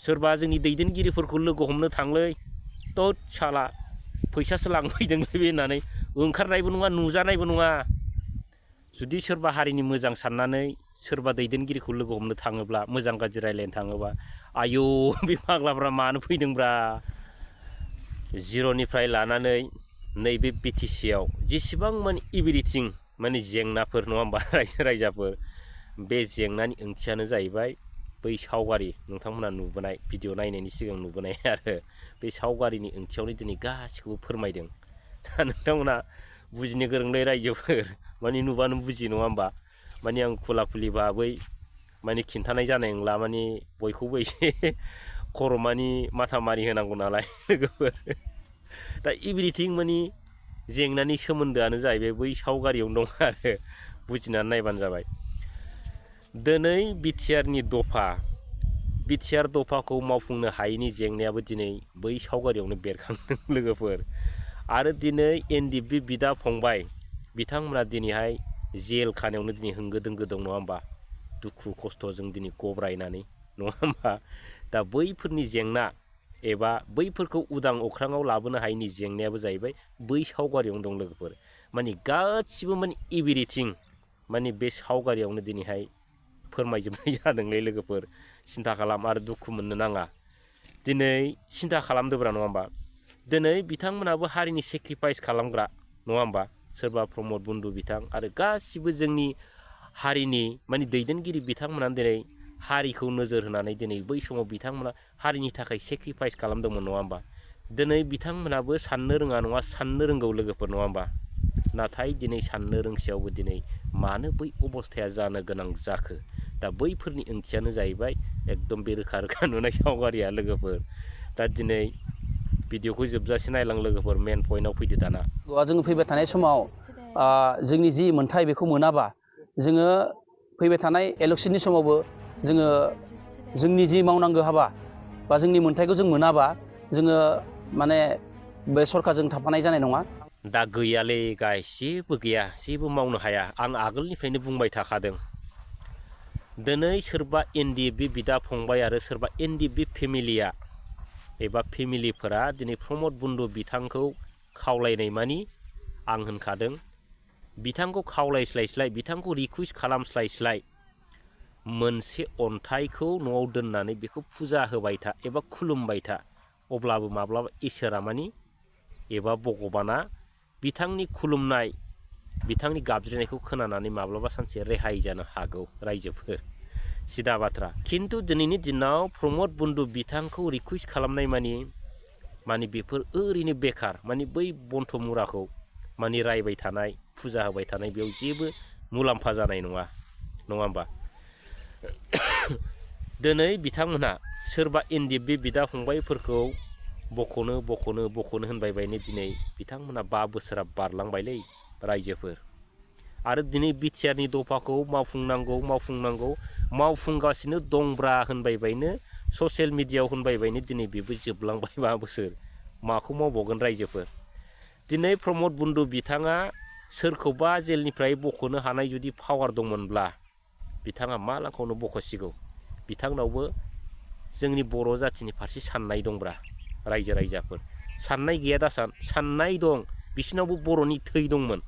सोरबा जोंनि दैदेनगिरिफोरखौ लोगो हमनो थांलै तत साला फैसासो लांफैदोंलै बे होननानै ओंखारनायबो नङा नुजानायबो नङा। जुदि सोरबा हारिनि मोजां साननानै सोरबा दैदेनगिरिखौ लोगो हमनो थाङोब्ला मोजां गाज्रि रायलायनो थाङोबा आयौ बे फाग्लाफ्रा मानो फैदोंब्रा। जिर'निफ्राय लानानै नैबे बिटिसिआव जेसेबां माने एभ्रिथिं माने जेंनाफोर नङा होमबा रायजो राजाफोर बे जेंनानि ओंथियानो जाहैबाय बै सावगारि नोंथांमोना नुबोनाय भिडिअ नायनायनि सिगां नुबोनाय आरो बे सावगारिनि ओंथियावनो दिनै गासिखौबो फोरमायदों। दा नोंथांमोना बुजिनो गोरोंलै रायजोफोर माने नुबानो बुजियो नङा होमबा। माने आं खुला खुलि भाबै माने खिन्थानाय जानाय नंला माने बयखौबो एसे खर' मानि माथा मारि होनांगौ नालाय लोगोफोर। दा एभ्रिथिं माने जेंनानि सोमोन्दोआनो जाहैबाय बै सावगारियावनो दं आरो बुजिनानै नायबानो जाबाय। दिनै बिटिआरनि बिटिआर दफाखौ मावफुंनो हायैनि जेंनायाबो दिनै बै सावगारियावनो बेरखांदों लोगोफोर। आरो दिनै एनडिएफबि बिदा फंबाय बिथांमोना दिनैहाय जेल खानायावनो दिनै होंगो दोंगो दं नङा होमबा। दुखु खस्थ'जों दिनै गब्रायनानै नङा होमबा। दा बैफोरनि जेंना एबा बैफोरखौ उदां अख्राङाव लाबोनो हायैनि जेंनायाबो जाहैबाय बै सावगारियावनो दं लोगोफोर। माने गासिबो माने एभ्रिथिं माने बे सावगारियावनो दिनैहाय फोरमायजोबनाय जादोंलै लोगोफोर। सिन्था खालाम आरो दुखु मोननो नाङा। दिनै सिन्था खालामदोब्रा नङा होमबा। दिनै बिथांमोनाबो हारिनि सेक्रिफाइस खालामग्रा नङा होमबा। सोरबा प्रमद बन्धु बिथां आरो गासिबो जोंनि हारिनि माने दैदेनगिरि बिथांमोनानो दिनै हारिखौ नोजोर होनानै दिनै बै समाव बिथांमोना हारिनि थाखाय सेक्रिफाइस खालामदोंमोन नङा होमबा। दिनै बिथांमोनाबो साननो रोङा नङा साननो रोंगौ लोगोफोर नङा होमबा। नाथाय दिनै साननो रोंसेयावबो दिनै मानो बै अबस्थाया जानो गोनां जाखो। दा बैफोरनि ओंथियानो जाहैबाय एकदम बे रोखा रोखा नुनाय सावगारिया लोगोफोर। दा दिनै भिडिअखौ जोबजासे नायलां लोगोफोर मेन पइन्टआव फैदो दाना। जोङो फैबाय थानाय समाव जोंनि जि मोन्थाय बेखौ मोनाबा जोङो फैबाय थानाय इलेक्सननि समावबो जोङो जोंनि जि मावनांगौ हाबा बा जोंनि मोन्थायखौ जों मोनाबा जोङो माने बे सरकारजों थाफानाय जानाय नङा। दा गैयालै गाइस जेबो गैया जेबो मावनो हाया। आं आगोलनिफ्रायनो बुंबाय थाखादों। दिनै सोरबा एनडिएफबि बिदा फंबाय आरो सोरबा एनडिएफबि फेमिलिया एबा फेमिलिफोरा दिनै प्रमद बन्धु बिथांखौ खावलायनाय मानि आं होनखादों बिथांखौ खावलायस्लायस्लाय बिथांखौ रिकुवेस्ट खालामस्लायस्लाय मोनसे अन्थाइखौ न'आव दोननानै बेखौ फुजा होबाय था एबा खुलुमबाय था। अब्लाबो माब्लाबा इसोरा मानि एबा भगबाना बिथांनि खुलुमनाय बिथांनि गाबज्रिनायखौ खोनानानै माब्लाबा सानसे रेहाय जानो हागौ रायजोफोर। सिदा बाथ्रा। खिन्थु दिनैनि दिनाव प्रमद बन्धु बिथांखौ रिकुवेस्ट खालामनाय मानि बेफोर ओरैनो बेखार। मानि बै बन्थ मुराखौ मानि रायबाय थानाय फुजा होबाय थानाय बेयाव जेबो मुलाम्फा जानाय नङा होमबा। दिनै बिथांमोनहा सोरबा एनडिएफबि बिदा फंबायफोरखौ बख'नो होनबाय बायनो दिनै बिथांमोना 5 बोसोरा बारलांबायलै रायजोफोर। आरो दिनै बिटिआरनि दफाखौ मावफुंनांगौ मावफुंगासिनो दंब्रा होनबाय बायनो ससियेल मिडियायाव होनबाय बायनो दिनै बेबो जोबलांबाय 5 बोसोर। माखौ मावबावगोन रायजोफोर। दिनै प्रमद बन्धु बिथाङा सोरखौबा जेलनिफ्राय बख'नो हानाय जुदि पावार दंमोनब्ला बिथाङा मा लांखावनो बख'सिगौ। बिथांनावबो जोंनि बर' जाथिनि फारसे साननाय दंब्रा रायजो राजाफोर। साननाय गैया दासान साननाय दं। बिसिनावबो बर'नि थै दंमोन।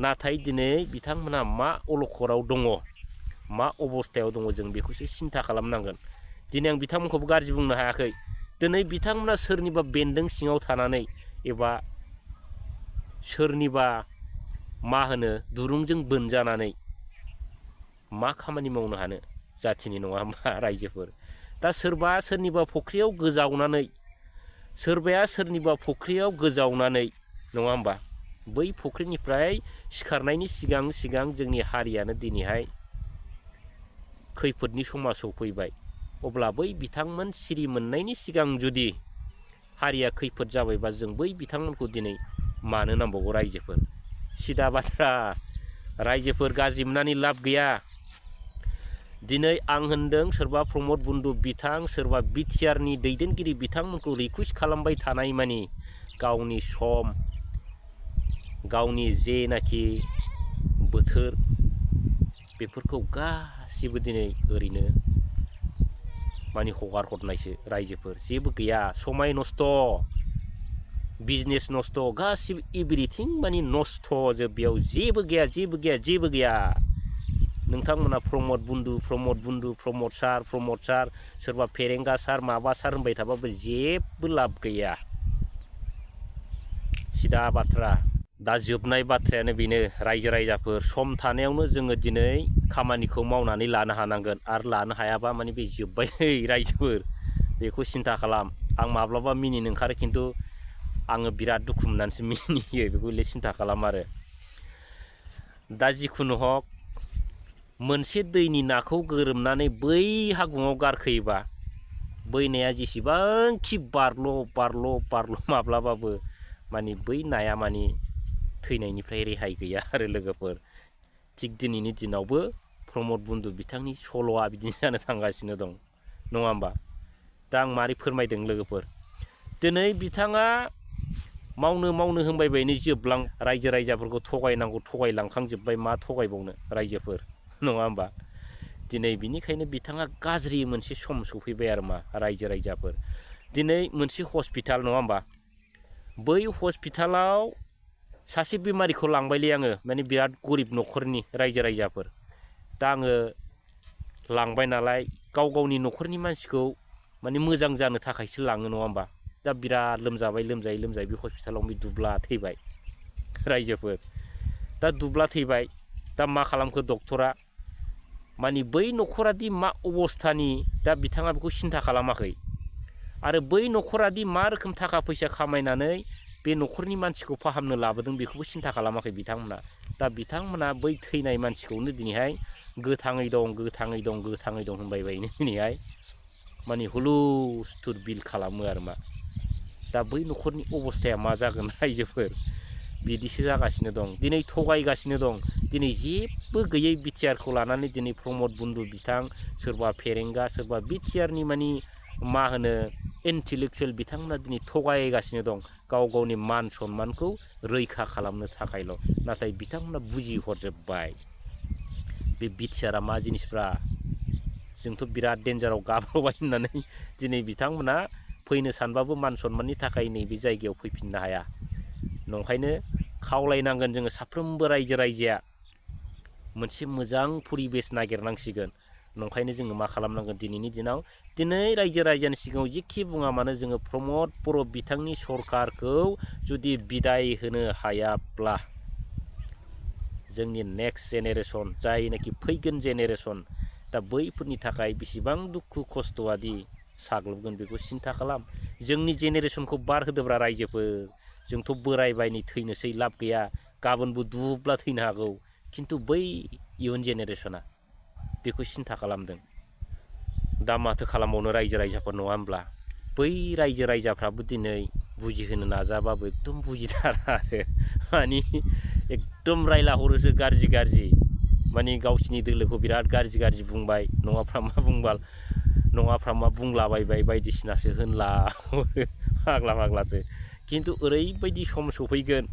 नाथाय दिनै बिथांमोना मा अलखराव दङ मा अबस्थायाव दङ जों बेखौसो सिन्था खालामनांगोन। दिनै आं बिथांमोनखौबो गाज्रि बुंनो हायाखै। दिनै बिथांमोना सोरनिबा बेन्दों सिङाव थानानै एबा सोरनिबा मा होनो दुरुंजों बोनजानानै मा खामानि मावनो हानो जाथिनि नङा होमबा रायजोफोर। दा सोरबा सोरनिबा फुख्रियाव गोजावनानै नङा होमबा बै फुख्रिनिफ्राय सिखारनायनि सिगां जोंनि हारियानो दिनैहाय खैफोदनि समा सफैबाय। अब्ला बै बिथांमोन सिरि मोननायनि सिगां जुदि हारिया खैफोद जाबायबा जों बै बिथांमोनखौ दिनै मानो नांबावगौ रायजोफोर। सिदा बाथ्रा रायजोफोर गाज्रि मोननानै लाब गैया। दिनै आं होनदों सोरबा प्रमद बन्धु बिथां सोरबा बिटिआरनि दैदेनगिरि बिथांमोनखौ रिकुवेस्ट खालामबाय थानाय मानि गावनि सम गावनि जेनाखि बोथोर बेफोरखौ गासिबो दिनै ओरैनो माने हगार हरनायसो रायजोफोर जेबो गैया समाय नस्थ बिजनेस नस्थ गासिबो एभ्रिथिं माने नस्थ जोब बेयाव जेबो गैया नोंथांमोना प्रमद सार सोरबा फेरेंगा सार माबा सार होनबाय थाबाबो जेबो लाब गैया सिदा बाथ्रा दा जोबनाय बाथ्रायानो बेनो रायजो राजाफोर सम थानायावनो जोङो दिनै खामानिखौ मावनानै लानो हानांगोन आरो लानो हायाबा माने बे जोब्बाय रायजोफोर बेखौ सिन्था खालाम आं माब्लाबा मिनिनो ओंखारो खिन्थु आङो बिराद दुखु मोननानैसो मिनियो बेखौ सिन्था खालाम आरो दा जिखुनु हक मोनसे दैनि नाखौ गोरोमनानै बै हागुङाव गारखोयोबा बै नाया जेसेबांखि बारल' माब्लाबाबो माने बै नाया माने थैनायनिफ्राय रेहाय गैया आरो लोगोफोर थिग दिनैनि दिनावबो प्रमद बन्दु बिथांनि सल'आ बिदिनो जानो थांगासिनो दं नङा होमबा दा आं मारै फोरमायदों लोगोफोर दिनै बिथाङा मावनो होनबाय बायनो जोबलां रायजो राजाफोरखौ थगायलांखांजोब्बाय मा थगायबावनो रायजोफोर नङा होमबा दिनै बिनिखायनो बिथाङा गाज्रि मोनसे सम सफैबाय आरो मा रायजो राजाफोर दिनै मोनसे हस्पिटाल नङा होमबा बै हस्पिटालाव सासे बेमारिखौ लांबायलै आङो माने बिराद गरिब न'खरनि रायजो राजाफोर दा आङो लांबाय नालाय गावनि न'खरनि मानसिखौ माने मोजां जानो थाखायसो लाङो नङा होमबा दा बिराद लोमजायै बे हस्पिटालाव बे दुब्ला थैबाय रायजोफोर दा दुब्ला थैबाय दा मा खालामखो डक्टरा माने बै न'खरादि मा अबस्थानि दा बिथाङा बेखौ सिन्था खालामाखै आरो बै न'खरादि मा रोखोम थाखा फैसा खामायनानै बे न'खरनि मानसिखौ फाहामनो लाबोदों बेखौबो सिन्था खालामाखै बिथांमोना दा बिथांमोना बै थैनाय मानसिखौनो दिनैहाय गोथाङै दं होनबाय बायनो दिनैहाय माने हुलुस्थुर बिल खालामो आरो मा दा बै न'खरनि अबस्थाया मा जागोन रायजोफोर बिदिसो जागासिनो दं दिनै थगायगासिनो दं दिनै जेबो गैयै बिटिआरखौ लानानै दिनै प्रमद बन्दु बिथां सोरबा फेरेंगा सोरबा बिटिआरनि माने मा होनो इन्टेलेक्सुवेल बिथांमोना दिनै थगायगासिनो दं गावनि मान सन्मानखौ रैखा खालामनो थाखायल' नाथाय बिथांमोना बुजिहरजोब्बाय बे बिटिआरआ मा जिनिसफ्रा जोंथ' बिराद डेन्जाराव गाब्रबाय होननानै दिनै बिथांमोना फैनो सानबाबो मान सन्माननि थाखाय नैबे जायगायाव फैफिननो हाया नंखायनो खावलायनांगोन जोङो साफ्रोमबो रायजो राजाया मोनसे मोजां परिबेस नागिरनांसिगोन नंखायनो जोङो मा खालामनांगोन दिनैनि दिनाव दिनै रायजो राजानि सिगाङाव जेखि बुङा मानो जोङो प्रमद बर' बिथांनि सरकारखौ जुदि बिदाय होनो हायाब्ला जोंनि नेक्स्ट जेनेरेसन जायनाखि फैगोन जेनेरेसन दा बैफोरनि थाखाय बेसेबां दुखु खस्थ'आदि साग्लोबगोन बेखौ सिन्था खालाम जोंनि जेनेरेसनखौ बारहोदोब्रा रायजोफोर जोंथ' बोरायबाय नै थैनोसै लाब गैया गाबोनबो दुब्ला थैनो हागौ खिन्थु बै इयुन जेनेरेसना बेखौ सिन्था खालामदों दा माथो खालामबावनो रायजो राजाफोर नङा होमब्ला बै रायजो राजाफ्राबो दिनै बुजिहोनो नाजाबाबो एकदम बुजिथारा आरो माने एकदम रायलाहरोसो गाज्रि माने गावसिनि दोलोखौ बिराद गाज्रि बुंबाय नङाफ्रा मा बुंलाबायबाय बायदिसिनासो होनला फाग्लासो खिन्थु ओरैबायदि सम सफैगोन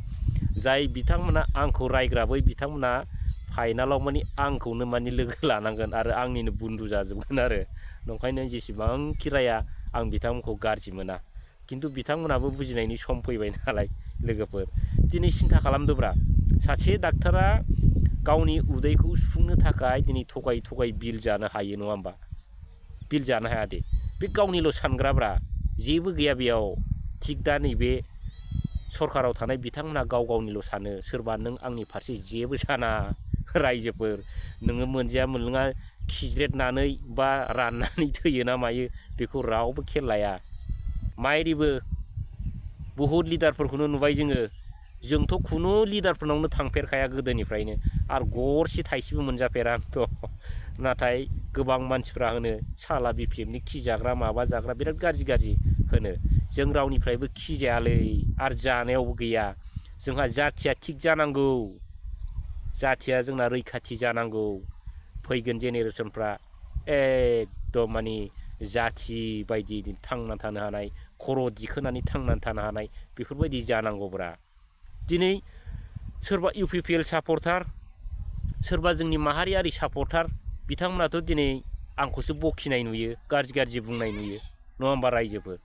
जाय बिथांमोना आंखौ रायग्रा बै बिथांमोना फाइनालाव माने आंखौनो माने लोगो लानांगोन आरो आंनिनो बुन्दु जाजोबगोन आरो नंखायनो जेसेबांखि राया आं बिथांमोनखौ गाज्रि मोना खिन्थु बिथांमोनाबो बुजिनायनि सम फैबाय नालाय लोगोफोर दिनै सिन्था खालामदोब्रा सासे डाक्टारा गावनि उदैखौ सुफुंनो थाखाय दिनै थगाय बिल जानो हायो नङा होमबा बिल जानो हाया दे बे गावनिल' सानग्राब्रा जेबो गैया बेयाव थिग दा नैबे सरकाराव थानाय बिथांमोना गावनिल' सानो सोरबा नों आंनि फारसे जेबो साना रायजोफोर नोङो मोनजाया मोनलोङा खिज्रेदनानै बा राननानै थैयो ना मायो बेखौ रावबो खेल लाया माइरिबो बहुद लिडारफोरखौनो नुबाय जोंथ' खुनु लिडारफोरनावनो थांफेरखाया गोदोनिफ्रायनो आरो गरसे थाइसेबो मोनजाफेरा आंथ' नाथाय गोबां मानसिफ्रा होनो साला बिपिएफनि खि जाग्रा माबा जाग्रा बिराद गाज्रि होनो जों रावनिफ्रायबो खि जायालै आरो जानायावबो गैया जोंहा जाथिया थिग जानांगौ जाथिया जोंना रैखाथि जानांगौ फैगोन जेनेरेसनफ्रा एकदम माने जाथि बायदि थांना थानो हानाय खर' दिखोनानै थांनानै थानो हानाय बेफोरबायदि जानांगौब्रा दिनै सोरबा UPPL सापर्टार सोरबा जोंनि माहारियारि सापर्टार बिथांमोनाथ' दिनै आंखौसो बखिनाय नुयो गाज्रि बुंनाय नुयो नङा होमबा रायजोफोर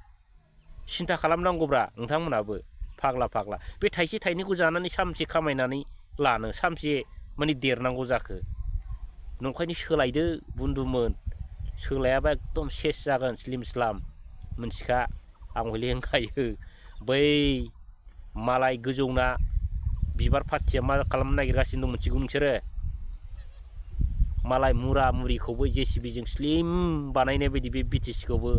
सिन्था खालामनांगौब्रा नोंथांमोनाबो फाग्ला बे थाइसे थाइनैखौ जानानै सामसे खामायनानै लानो सामसे माने देरनांगौ जाखो नंखायनो सोलायदो बुन्दुमोन सोलायाबा एकदम सेस जागोन स्लिम स्लाम मोनथिखा आं हले होनखायो बै मालाय गोजौना बिबार पार्टिया मा खालामनो नागिरगासिनो दं मिथिगौ नोंसोरो मालाय मुरा मुरिखौबो जेसिबिजों स्लिम बानायनाय बायदि बे बिटिसिखौबो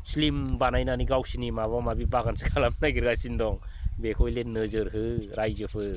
स्लिम बानायनानै गावसिनि माबा माबि बागानसो खालामनो नागिरगासिनो दं बेखौ हले नोजोर हो रायजोफोर